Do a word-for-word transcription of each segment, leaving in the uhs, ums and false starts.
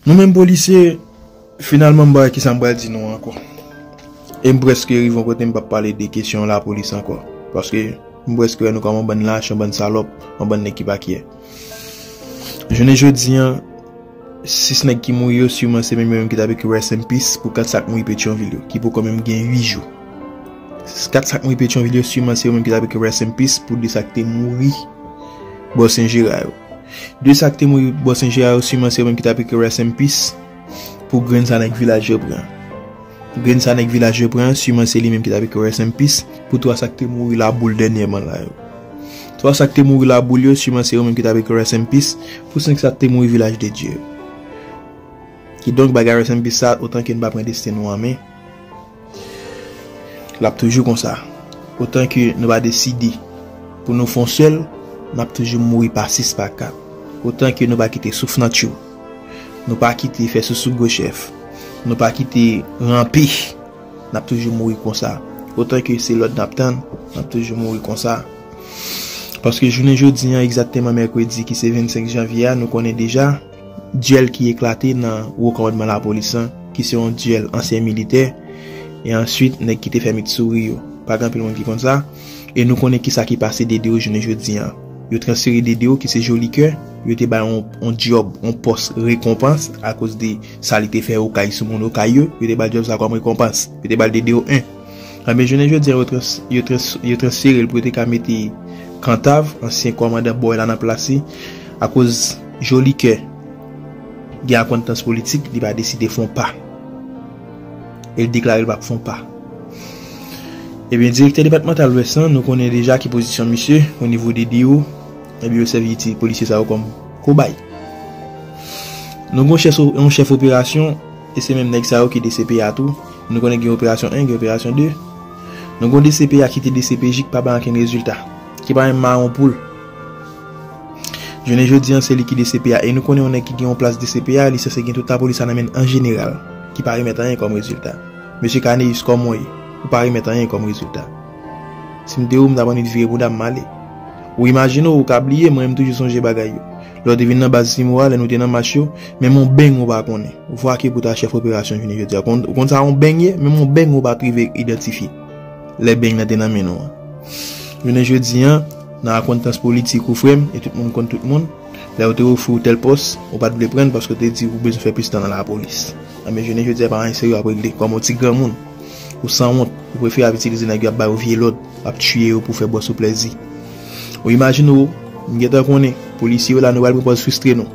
Nou menm polisye, finalman m pa wè kisa m pral di nou ankò. E m prèske rive yon kote m p ap pale de kesyon lapolis ankò. Paske m prèske wè nou kòm yon bann lach, yon bann salòp, yon bann nèg ki pa kyè. Jounen jodi an, sis nèg ki mouri yo, siman se menm yo menm ki t ap ekri rest in peace pou kat sa k mouri Petyonvil yo, ki poko menm gen uit jou. Kat sa k mouri Petyonvil yo, siman se yo menm ki t ap ekri rest in peace pou de sa k te mouri bò Sen Jera yo. De sa k te mouri bò Sen Jera yo, siman se yo menm ki t ap ekri rest in peace pou grenn sa nèg vilaj yo pran. Grenn sa nèg vilaj yo pran, siman se li menm ki t ap ekri rest in peace pou twa sa k te mouri Laboul dènyèman la yo. Twa sa k te mouri Laboul yo, siman se yo menm ki t ap ekri rest in peace pou senk sa k te mouri Vilaj de Dye yo. Kidonk, bagay rest in peace sa, otan ke n pa pran desten nou an men, l ap toujou konsa. Otan ke nou pa deside pou nou fè yon sèl, n ap toujou mouri pa sis, pa kat. Otan ke nou pa kite souf nan tchou, nou pa kite fè sousou gwo chèf, nou pa kite ranpe, n ap toujou mouri konsa. Otan ke se lòd n ap tann, n ap toujou mouri konsa. Paske jounen jodi an, egzakteman mèkredi ki se vennsenk janvye a, nou konnen deja dyèl ki eklate nan wo kòmandman lapolis lan, ki se yon dyèl ansyen militè, e answit nèg ki te fè Mitsouri yo. Pa gen anpil moun ki konn sa. E nou konnen kisa ki pase Dedeo jounen jodi an. Yo transfere Dedeo ki se Jolikè, yo te bay yon, yon djòb, yon pòs rekonpans akoz de sa li te fè Okay sou moun Okay yo, yo te ba l djòb sa kòm rekonpans. Yo te ba l Dedeo en. Anben, jounen jodi an, yo trans-, yo trans-, yo transfere l pou yo te ka mete Kantav, ansyen kòmandan Bòy la nan plas li, akoz Jolikè gen akwentans politik, li pa deside fè yon pa. E l deklare l p ap fè yon pa. Ebyen, direktè depatmantal Lwès lan, nou konnen deja ki pozisyon misye o nivo de Dedeo. Ebyen, yo sèvi ti polisye sa yo kòm kobay. Nou gen yon chèf, yon chèf operasyon, e se menm nèg sa yo ki D C P A tou. Nou konnen gen operasyon en, gen operasyon de. Nou gen D C P A ki te D C P J ki pa bay ankenn rezilta, ki pa menm mare yon poul. Jounen jodi an, se li ki D C P A. E nou konnen yon nèg ki gen yon plas D C P A, li sanse gen tout lapolis la nan men l an jeneral, ki pa remèt anyen kòm rezilta. Mesye Caneus, kòman w ye? Ou pa remèt anyen kòm rezilta. Si m te ou, m t ap annik vire bouda m, m ale. Ou imajine w, ou ka bliye, mwen menm toujou sonje bagay yo. Lè w te vin nan baz Simo a, lè nou te nan mach yo, menm yon beng ou pa konnen. Vwake pou ta chèf operasyon jounen jodi a. Konn, ou konn sa yon beng ye? Menm yon beng ou pa t rive idantifye lè beng nan te nan men nou an. Jounen jodi an, nan akwentans politik ou, frè m, e tout moun konn tout moun, lè yo te ofri w tèl pòs, ou pa t vle pran l paske w te di ou bezwen fè plis tan nan lapolis. Anben, jounen jodi a, pa anyen serye w ap regle. Kòm yon ti granmoun, ou sanwont, ou prefere ap itilize nèg yo, ap ba yo vye lòd, ap tiye yo pou fè bòs ou plèzi. Ou imajine w, m gentan konnen, polisye yo la, nou pral pran pòz fristre nou.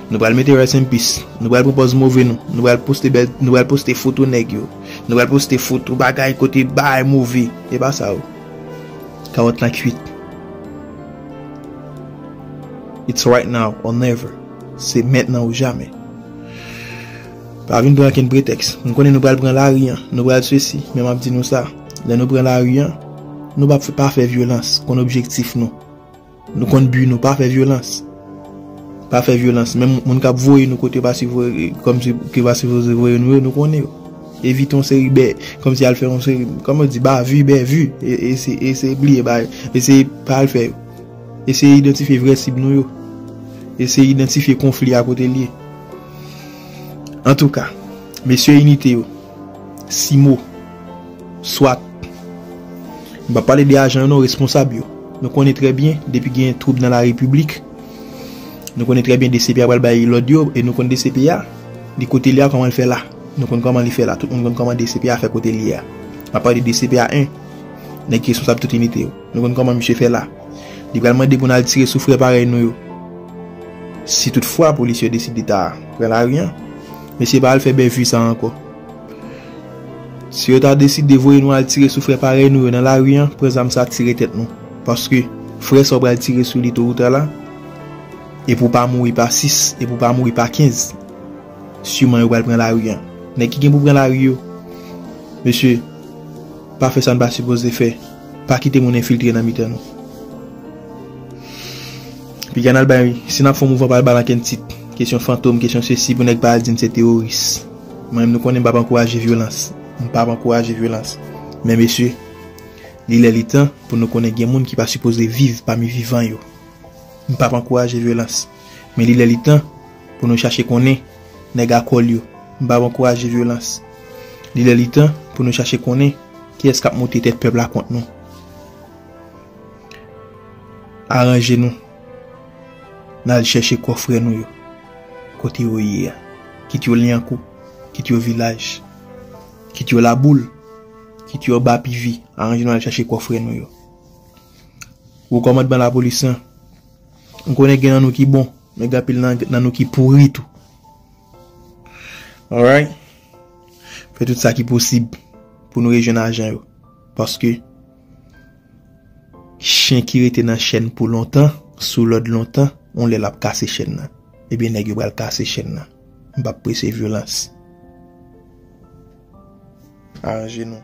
Nou pral mete rest in peace. Nou pral pran pòz move nou. Nou pral poste bèl, nou pral poste foto nèg yo. Nou pral poste foto bagay kote bagay move. E pa sa yo. Kawòt la kwit. It's right now or never. Se mentnan ou jamè. Pa vin pran okenn pretèks. M konnen nou pral pran lari an. Nou pral sesi. Men m ap di nou sa. Lè nou pran lari an, nou p ap fè, pa fè vyolans. Konn objektif nou. Nou konn bi nou, pa fè vyolans. Pa fè vyolans. Menm moun k ap voye nou kote yo pa sipoze, kòmsi, ki pa sipoze voye nou yo, nou konnen yo. Evite yon seri bè, kòmsi al fè yon seri, kòman yo di, bavi, bèvi. E, e se, e se bliye bagay, eseye pa al fè yo. Eseye idantifye vrè sib nou yo. Eseye idantifye konfli a kote l ye. Antouka, mesye inite yo, Simo, swat, m p ap pale de ajan yo non, responsab yo. Nou konnen trè byen, depi gen twoub nan larepiblik, nou konnen trè byen D C P A pral bay lòd yo, e nou konn D C P A, li kote l ye a, kòman l fè la. Nou konn kòman li fè la, tout moun konn kòman D C P A fè kote l ye a. M ap pale de D C P A en, nèg ki responsab tout inite yo. Nou konn kòman misye fè la. Li pral mande pou n al tire sou frè parèy nou yo. Si toutfwa polisye yo deside ta pran lari an, mesye pa al fè bèvi sa ankò. Si yo ta deside voye nou al tire sou frè parèy nou yo nan lari an, pran zam sa tire tèt nou. Paske frè sa w pral tire sou li to ou ta la, e pou w pa mouri pa sis, e pou w pa mouri pa kenz, siman yo pral pran lari an. Nèg ki gen pou pran lari yo, mesye, pa fè sa n pa sipoze fè. Pa kite moun enfiltre nan mitan nou. Piga n al bay, si n ap fè yon mouvman, pa al ba l ankenn tit. Kesyon fantom, kesyon sesi, pou nèg pa al di n se teworis. Mwen menm, nou konnen m p ap ankouraje vyolans. M p ap ankouraje vyolans. Men mesye, li lè li tan pou nou konnen gen moun ki pa sipoze viv pami vivan yo. M p ap ankouraje vyolans. Men li lè li tan pou nou chache konnen nèg akòl yo. M p ap ankouraje vyolans. Li lè li tan pou nou chache konnen kiyès k ap monte tèt pèp la kont nou. Aranje nou. N al chèche kò frè nou yo. Kote yo ye a. Kit yo Lyankou. Kit yo Vilaj. Kit yo Laboul. Kit yo Bapivi. Aranje nou al chèche kò frè nou yo. Wo kòmandman lapolis lan. M konnen gen nan nou ki bon, men gen anpil nan, nan nou ki pouri tou. Alright? Fè tout sa ki posib pou nou rejwenn ajan yo. Paske chen ki rete nan chèn pou lontan, sou lòd lontan, yon lè l ap kase chèn nan. Ebyen, nèg yo pral kase chèn nan. M p ap prese vyolans. Aranje nou.